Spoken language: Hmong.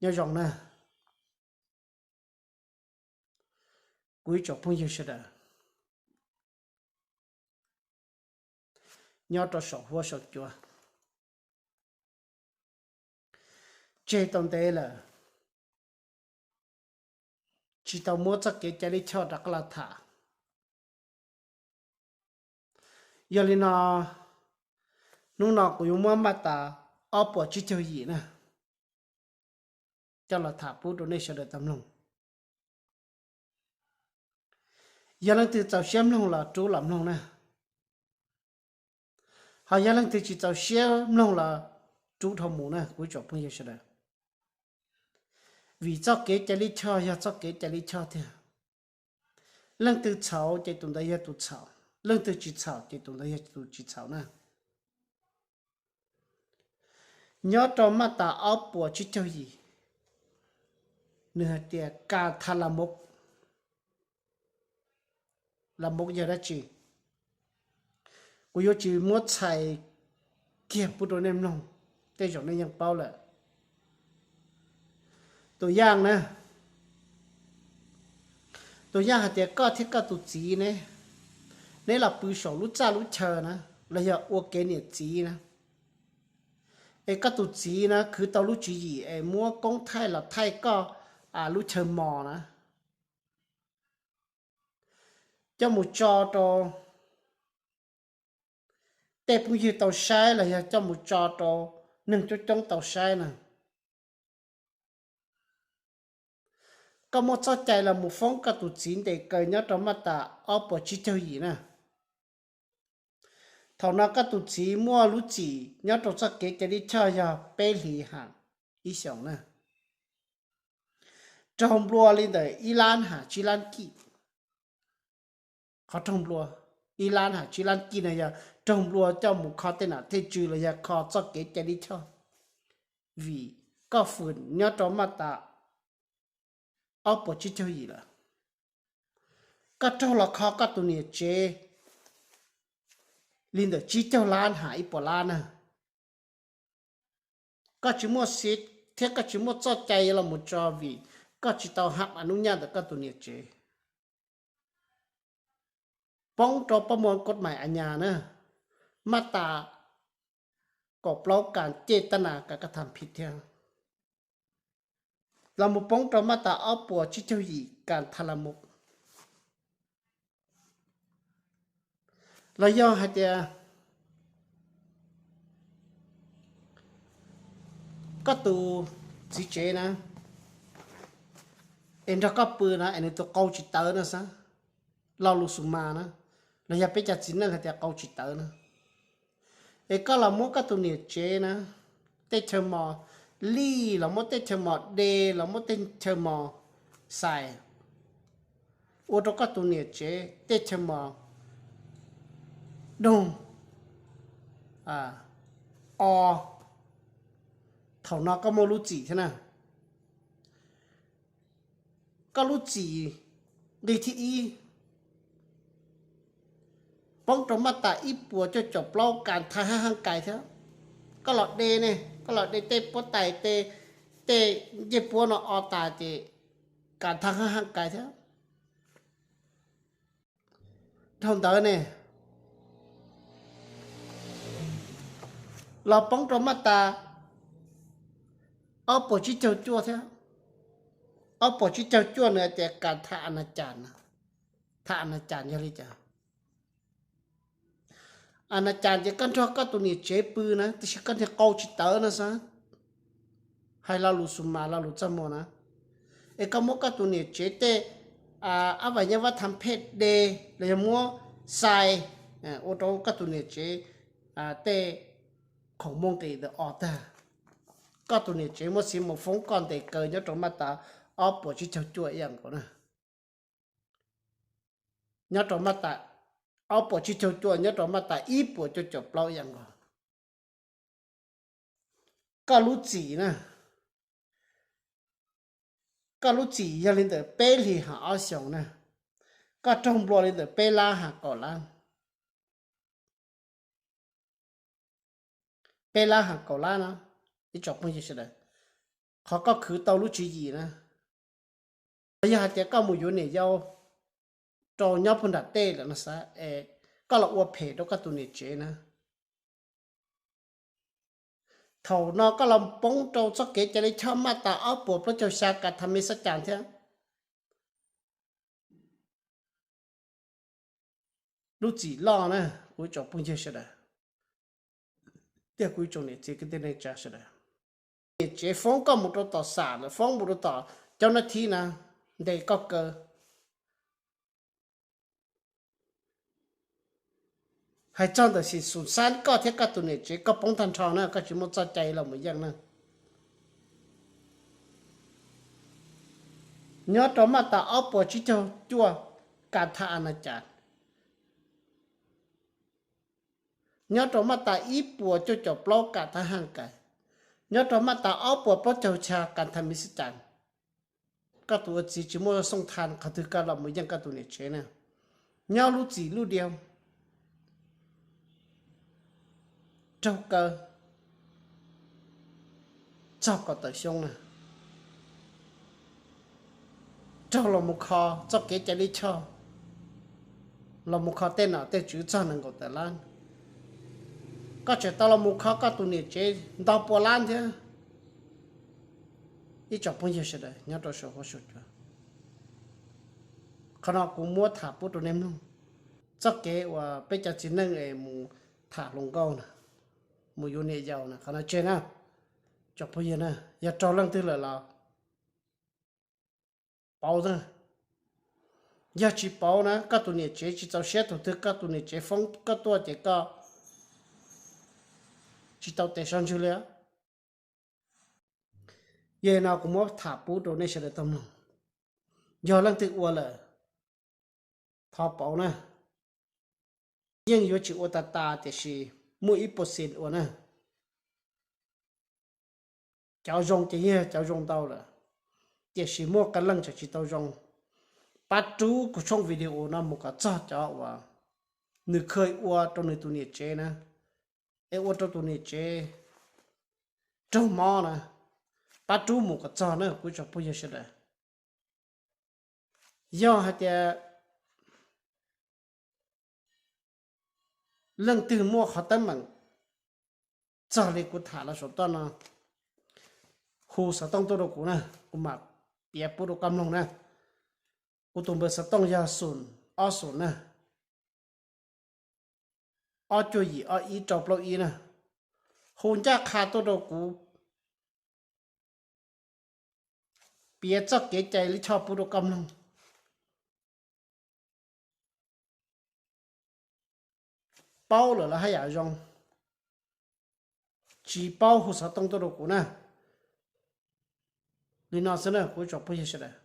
Nyob zoo na, kuv ib tsoom phooj ywg sawv daws nyob rau saum huab saum cua, tseg tau ntev lawm, tsis tau muab txoj kev cai lij choj rov qab los tham. Yog li no, hnub no kuv yuav muab maj tas ob puas tsib caug yim na coj los tham pub rau nej sawv daws tau mloog. Yog leej twg txaus siab mloog los rub los mloog na, ho yog leej twg tsis txaus siab mloog los rub dhau mus na kuv ib tsoom phooj ywg sawv daws. Vim txoj kev cai lij choj yog txoj kev cai lij choj tiag. Leej twg txhaum ces tus ntawd yog tus txhaum, leej twg tsis txhaum ces tus ntawd yog tus tsis txhaum na. Nyob rau maj tas ob puas tsib caug yim, nws hais tias kas tha la mub, la mub yog dab tsi? Kuv yuav tsis muab txhais kiag pub rau nej mloog, tej zaum nej yeej paub lawm. Tus yaj na, tus yaj hais tias koj thiab koj tus txiv ne, neb los pw saum lub txaj lub chaw na, los yog ua kev niam txiv na, es koj tus txiv na khwv tau lub tswv yim es muab koob thaij los thaij koj lub chaw mos na, coj mus tso rau tej phooj ywg tau saib los yog coj mus tso rau neeg coob coob tau saib na. Koj muaj txoj cai los mus foob koj tus txiv ntes kaws nyob rau maj tas ob puas tsib caug yim na. Thaum no koj tus txiv muaj lub txim nyob rau txoj kev cai lij choj yog peb hlis ham ib xyoos na. Raug nplua li ntawm ib lab ham tsib lab kij. Qhov raug nplua ib lab ham tsib lab kij no yog raug nplua coj mus kho tej nam tej tswv los yog kho txoj kev cai lij choj, vim koj fwm nyob rau maj tas ob puas tsib caug yim lawm. Koj raug los kho koj tus niam tsev li ntawm tsib caug lab ham ib puas lab na. Koj tsis muaj xiv thiab koj tsis muaj txoj cai yuav los mus tso vim koj tsis tau ham a nub nyaj ntawm koj tus niam tsev. Poob rau pab muaj kod mais a nyas na, maj tas kaum plaub kas cej tab nas kas kaj tham phim thiab, los mus poob rau maj tas ob puas tsib caug yim kas tha la mus. Los yog hais tias koj tus txiv tsev na, es nrog koj pw na es nws tus qau tsis tawv no xav, lo lus xus mas na, los yog peb cov txiv neej hais tias qau tsis tawv na, es koj los muab koj tus niam tsev na, tej chaw mos lij los muab tej chaw mos de los muab tej chaw mos xais, ua rau koj tus niam tsev tej chaw mos doog o. Thaum no koj muaj lub txim thiab na. Koj lub txim nqi thib ib poob rau maj tas ib puas cuaj caum plaub kas thaj hab haj kais thiab. Koj los de ne, koj los de tej puab tais tej, tej ncej puab no o tas ces kas thaj hab haj kais thiab. Dhau ntawd ne, los poob rau maj tas ob puas tsib caug cuaj thiab. Ob puas tsib caug cuaj nws hais tias kas thaj a na cas, thaj a na cas yog li cas? A na cas ces koj nrog koj tus niam tsev pw na tiam sis koj niag qau tsis tawv no xav, hais lo lus xus mas lo lus txaj muag na, es koj muab koj tus niam tsev tej ab vais nyab vab tham phej de los yog muab xais ua rau koj tus niam tsev tej khoom muaj nqis ntawd o tag, koj tus niam tsev muab xiv mus foob koj ntes kaw nyob rau maj tas ob puas tsib caug cuaj ib yam nkaus na. Nyob rau maj tas ob puas tsib caug cuaj nyob rau maj tas ib puas cuaj caum plaub ib yam nkaus. Koj lub txim na, koj lub txim yog li ntawm peb hlis ham ob xyoos na, koj raug nplua li ntawm peb lab ham kaum lab. Peb lab ham kaum lab no, ib tsoom phooj ywg sawv daws, qhov koj khwv tau lub tswv yim na. Yog hais tias koj mus yuav niam yau rau nyob puag nram tej lawm no xav es koj los ua phem rau koj tus niam tsev na. Thaum no koj los poob rau txoj kev cai li choj maj tas ob puas plaub caug xya kas thas mes xab cas thiab. Lub txim loj na, kuv ib tsoom phooj ywg sawv daws, thiab kuv ib tsoom niam txiv kwv tij neej tsa sawv daws. Niam tsev foob koj mus rau tom xam lawm, foob mus rau tom cov nab thib na, ntes koj kaw. Hais txog ntawm xim xum xab koj thiab koj tus niam tsev koj poob tag nrho na, koj tsis muaj txoj cai los mus yeej na. Nyob rau maj tas ob puas tsib caug cuaj kas thas a na cas, nyob rau maj tas ib puas cuaj caum plaub kas thas haj kais, nyob rau maj tas ob puas plaub caug xya kas thas mes xab cas, koj tus ua txiv tsis muaj xooj tha qhov twg koj los mus yeej koj tus niam tsev na. Nyob lub txim lub diav raug kaw txog kaum tawm xyoo na, raug los mus kho txoj kev cai lij choj, los mus kho tej nom tej tswv txog nees nkaum tawm lab. Koj tseem tau los mus kho koj tus niam tsev ntau pua lab thiab. Ib tsoom phooj ywg sawv daws nyob rau saum huab saum cua, qhov no kuv muab tham pub rau nej mloog. Txoj kev uas peb cov txiv neej es mus tham hluas nkauj na, mus yuav niam yau na, qhov no tseg na. Tsoom phooj ywg na, yog raug leej twg lawm los pauv na. Yog tsis pauv na, koj tus niam tsev tsis txaus siab, thaum twg koj tus niam tsev foob koj tuaj ces koj tsis tau tes sab ntswg li. Yog li no kuv muab tham pub rau nej sawv daws tau mloog. Yog leej twg ua lawm, thov pauv na. Yeej yuav tsis ua tas tas tiam sis muaj ib puas xees ua na. Cov zoo ces yeej yog cov zoo ntau lawm, tiam sis muaj qee leej tseem tsis tau zoo. Pab rub kuv tshooj video no mus kom txog cov uas nws kha ua rau nws tus niam tsev na, es ua rau tus niam tsev raug mob na, pab rub mus kom txog na kuv tsoom phooj ywg sawv daws. Yog hais tias leej twg muaj qhov teeb meem txog li kuv tham los saum toj no, hu xov tooj tuaj rau kuv na, kuv mam piav pub rau koj mloog na. Kuv tus npawb xov tooj yog xoom ob xoom na, ob cuaj yim ob ib rau plaub ib na. Hu ncaj qha tuaj rau kuv, piav txoj kev cai lij choj pub rau koj mloog. Paub lawm los haj yam zoo, tsis paub hu xov tooj tuaj rau kuv na. Li no xwb na kuv tsoom phooj ywg sawv daws.